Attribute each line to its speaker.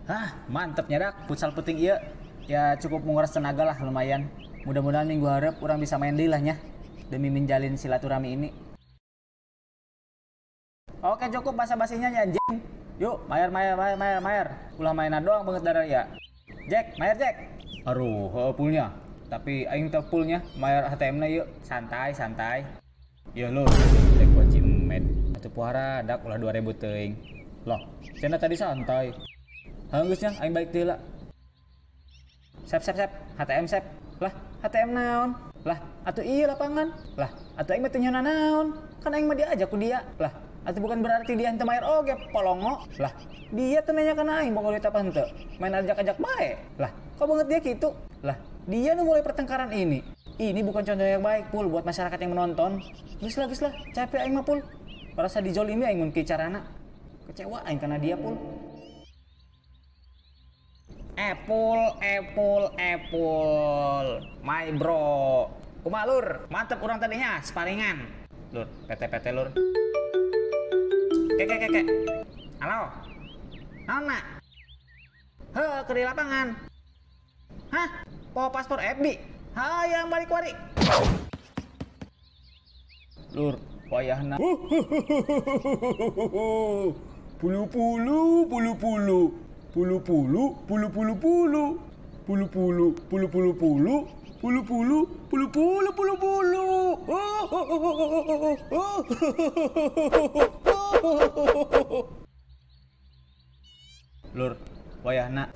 Speaker 1: Hah, mantep nyadak futsal penting iya. Ya cukup menguras tenaga lah lumayan. Mudah-mudahan minggu harap orang bisa main deui lah nya demi menjalin silaturahmi ini. Oke, cukup basa-basinya ya anjing. Yuk, mayar mayar mayar mayar mayar. Ulah mainan doang banget darah ya. Jack, mayar Jack. Aduh, heuh pulnya. Tapi aing teu pulnya, mayar ATM-na yuk. Santai, santai. Ya lur, dek wajib med. Atuh puara dak ulah 2000 teuing. Loh, cenah tadi santai. Geus nya aing balik deui lah. Sep sep sep, HTM sep. Lah, HTM naon? Lah, atuh iya lapangan. Lah, atuh aing mah teu nyaho naon. Kan aing mah diajak ku dia. Lah, atuh bukan berarti dia henteu mayar oge, polongo. Lah, dia teu nanya kana aing boga duit apa henteu. Main ajak-ajak bae. Lah, kok banget dia gitu? Lah, dia nu mulai pertengkaran ini. Ini bukan contoh yang baik, Pul, buat masyarakat yang menonton. Geus lah, capek aing mah, Pul. Merasa dijolimi aing mun kieu carana. Kecewa aing karena dia, Pul. Epul, epul, epul. My bro. Kumaha lur? Mantep urang tadinya, sparingan. Lur, PT-PT lur. Keke, keke. Halo. Naon, nak? Heh, ke di lapangan. Hah? Bawa paspor FB? Hayang balik wari. Lur, wayahna. Pulu pulu, pulu pulu. Pulu pulu, pulu pulu pulu. Pulu pulu, pulu pulu pulu. Pulu pulu, pulu pulu pulu pulu. Lur, wayahna.